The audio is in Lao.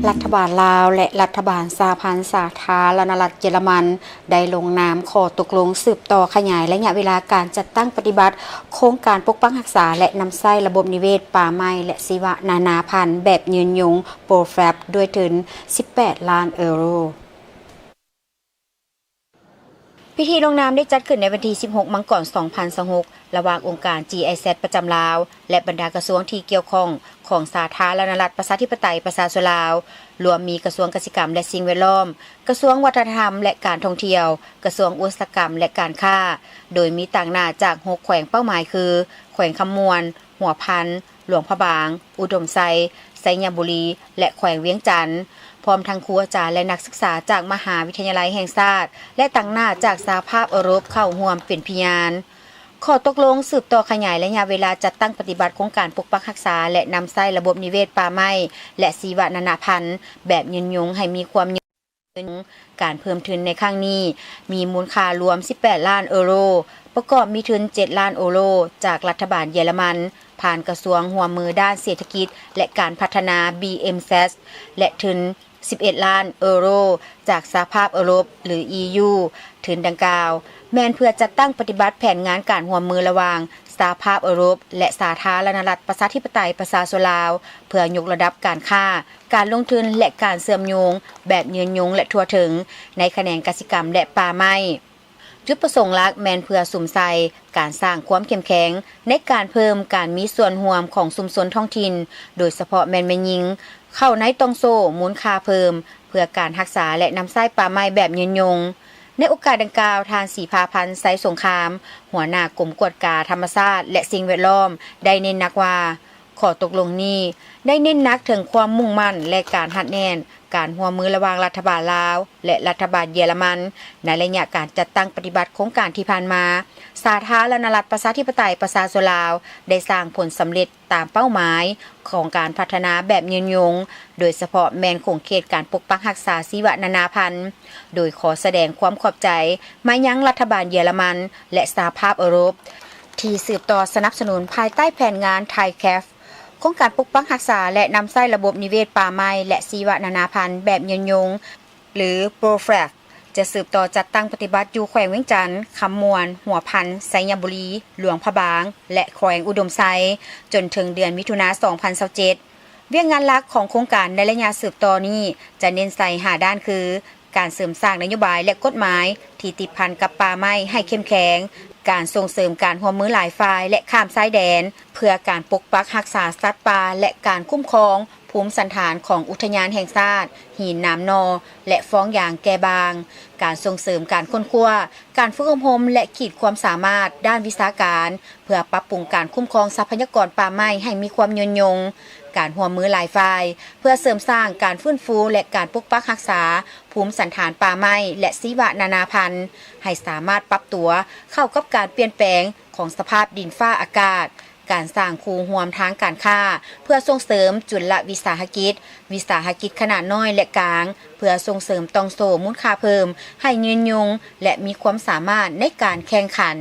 ລັດຖະບານລາວ ແລະ ລັດຖະບານສະຫະພັນສາທາລະນະລັດເຢຍລະມັນ ໄດ້ລົງນາມຂໍ້ຕົກລົງສືບຕໍ່ຂະຫຍາຍໄລຍະເວລາການຈັດຕັ້ງປະຕິບັດໂຄງການປົກປັກຮັກສາ ແລະ ນຳໃຊ້ລະບົບນິເວດປ່າໄມ້ ແລະ ຊີວະນານາພັນແບບຍືນຍົງ PROFLAP ດ້ວຍທຶນສິບແປດລ້ານເອີໂຣ. ພິທີລົງນາມໄດ້ຈັດຂຶ້ນໃນວັນທີສິບຫົກ ມັງກອນ ສອງພັນຊາວຫົກ ລະຫວ່າງອົງການ GIZ ປະຈຳລາວ ແລະ ບັນດາກະຊວງທີ່ກ່ຽວຂ້ອງຂອງສາທາລະນະລັດປະຊາທິປະໄຕປະຊາຊົນລາວ, ລວມມີກະຊວງກະສິກຳ ແລະ ສິ່ງແວດລ້ອມ, ກະຊວງວັດທະນະທຳ ແລະ ການທ່ອງທ່ຽວ, ກະຊວງອຸດສາຫະກຳ ແລະ ການຄ້າ, ໂດຍມີຕາງໜ້າຈາກຫົກແຂວງເປົ້າໝາຍຄື ແຂວງຄຳມ່ວນ, ຫົວພັນ, ຫຼວງພະບາງ, ອຸດົມໄຊ, ໄຊຍະບູລີ ແລະ ແຂວງວຽງຈັນ, ພ້ອມທັງຄູອາຈານ ແລະ ນັກສຶກສາຈາກມະຫາວິທະຍາໄລແຫ່ງຊາດ ແລະ ຕາງໜ້າຈາກສະຫະພາບເອີຣົບເຂົ້າຮ່ວມເປັນພະຍານ. ຂໍ້ຕົກລົງສືບຕໍ່ຂະຫຍາຍໄລຍະເວລາຈັດຕັ້ງປະຕິບັດໂຄງການປົກປັກຮັກສາ ແລະ ນຳໃຊ້ລະບົບນິເວດປ່າໄມ້ ແລະ ຊີວະນານາພັນແບບຍືນຍົງໃຫ້ມີຄວາມຍືນຍົງ. ການເພີ່ມທຶນໃນຄັ້ງນີ້ມີມູນຄ່າລວມສິບແປດລ້ານເອີໂຣ, ປະກອບມີທຶນເຈັດລ້ານເອີໂຣຈາກລັດຖະບານເຢຍລະມັນ ຜ່ານກະຊວງຮ່ວມມືດ້ານເສດຖະກິດ ແລະ ການພັດທະນາ BMZ ແລະ ທຶນສິບເອັດລ້ານເອີໂຣຈາກສະຫະພາບເອີຣົບ ຫຼື EU. ທຶນດັ່ງກ່າວ ແມ່ນເພື່ອຈັດຕັ້ງປະຕິບັດແຜນງານການຮ່ວມມືລະຫວ່າງສະຫະພາບເອີຣົບ ແລະ ສາທາລະນະລັດປະຊາທິປະໄຕປະຊາຊົນລາວ ເພື່ອຍົກລະດັບການຄ້າ, ການລົງທຶນ ແລະ ການເຊື່ອມໂຍງແບບຍືນຍົງ ແລະ ທົ່ວເຖິງໃນຂະແໜງກະສິກຳ ແລະ ປ່າໄມ້. ຈຸດປະສົງຫຼັກແມ່ນເພື່ອສຸມໃສ່ການສ້າງຄວາມເຂັ້ມແຂງໃນການເພີ່ມການມີສ່ວນຮ່ວມຂອງຊຸມຊົນທ້ອງຖິ່ນ, ໂດຍສະເພາະແມ່ນແມ່ຍິງ ເຂົ້າໃນຕ່ອງໂສ້ມູນຄ່າເພີ່ມ ເພື່ອການຮັກສາ ແລະ ນຳໃຊ້ປ່າໄມ້ແບບຍືນຍົງ. ໃນໂອກາດດັ່ງກ່າວ, ທ່ານ ສີພາພັນ ໄຊສົງຄາມ, ຫົວໜ້າກົມກວດກາທຳມະຊາດ ແລະ ສິ່ງແວດລ້ອມ ໄດ້ເນັ້ນໜັກວ່າ ຂໍ້ຕົກລົງນີ້ໄດ້ເນັ້ນໜັກເຖິງຄວາມມຸ່ງໝັ້ນ ແລະ ການຮັດແໜ້ນການຮ່ວມມືລະຫວ່າງລັດຖະບານລາວ ແລະ ລັດຖະບານເຢຍລະມັນ. ໃນໄລຍະການຈັດຕັ້ງປະຕິບັດໂຄງການທີ່ຜ່ານມາ, ສາທາລະນະລັດປະຊາທິປະໄຕປະຊາຊົນລາວ ໄດ້ສ້າງຜົນສຳເລັດຕາມເປົ້າໝາຍຂອງການພັດທະນາແບບຍືນຍົງ, ໂດຍສະເພາະແມ່ນຂົງເຂດການປົກປັກຮັກສາຊີວະນານາພັນ, ໂດຍຂໍສະແດງຄວາມຂອບໃຈມາຍັງລັດຖະບານເຢຍລະມັນ ແລະ ສະຫະພາບເອີຣົບ ທີ່ສືບຕໍ່ສະໜັບສະໜູນພາຍໃຕ້ແຜນງານ ไทยแคป ໂຄງການປົກປັກຮັກສາ ແລະ ນຳໃຊ້ລະບົບນິເວດປ່າໄມ້ ແລະ ຊີວະນານາພັນແບບຍືນຍົງ ຫຼື PROFLAP ຈະສືບຕໍ່ຈັດຕັ້ງປະຕິບັດຢູ່ແຂວງວຽງຈັນ, ຄຳມ່ວນ, ຫົວພັນ, ໄຊຍະບູລີ, ຫຼວງພະບາງ ແລະ ແຂວງອຸດົມໄຊ ຈົນເຖິງເດືອນມິຖຸນາ ສອງພັນຊາວເຈັດ. ວຽກງານຫຼັກຂອງໂຄງການໃນໄລຍະສືບຕໍ່ນີ້ຈະເນັ້ນໃສ່ຫ້າດ້ານຄື ການເສີມສ້າງນະໂຍບາຍ ແລະ ກົດໝາຍທີ່ຕິດພັນກັບປ່າໄມ້ໃຫ້ເຂັ້ມແຂງ, ການສົ່ງເສີມການຮ່ວມມືຫຼາຍຝ່າຍ ແລະ ຂ້າມຊາຍແດນ ເພື່ອການປົກປັກຮັກສາສັດປ່າ ແລະ ການຄຸ້ມຄອງພູມສັນຖານຂອງອຸທະຍານແຫ່ງຊາດຫີນໜາມໜໍ່ ແລະ ຟອງຢາງແກ່ບາງ, ການສົ່ງເສີມການຄົ້ນຄວ້າ, ການຝຶກອົບຮົມ ແລະ ຂີດຄວາມສາມາດດ້ານວິຊາການ ເພື່ອປັບປຸງການຄຸ້ມຄອງຊັບພະຍາກອນປ່າໄມ້ໃຫ້ມີຄວາມຍືນຍົງ, ການຮ່ວມມືຫຼາຍຝ່າຍ ເພື່ອເສີມສ້າງການຟື້ນຟູ ແລະ ການປົກປັກຮັກສາ ພູມສັນຖານປ່າໄມ້ ແລະ ຊີວະນານາພັນ ໃຫ້ສາມາດປັບຕົວເຂົ້າກັບການປ່ຽນແປງຂອງສະພາບດິນຟ້າອາກາດ, ການສ້າງຄູ່ຮ່ວມທາງການຄ້າ ເພື່ອສົ່ງເສີມຈຸລະວິສາຫະກິດ, ວິສາຫະກິດຂະໜາດນ້ອຍ ແລະ ກາງ ເພື່ອສົ່ງເສີມຕ່ອງໂສ້ມູນຄ່າເພີ່ມໃຫ້ຍືນຍົງ ແລະ ມີຄວາມສາມາດໃນການແຂ່ງຂັນ.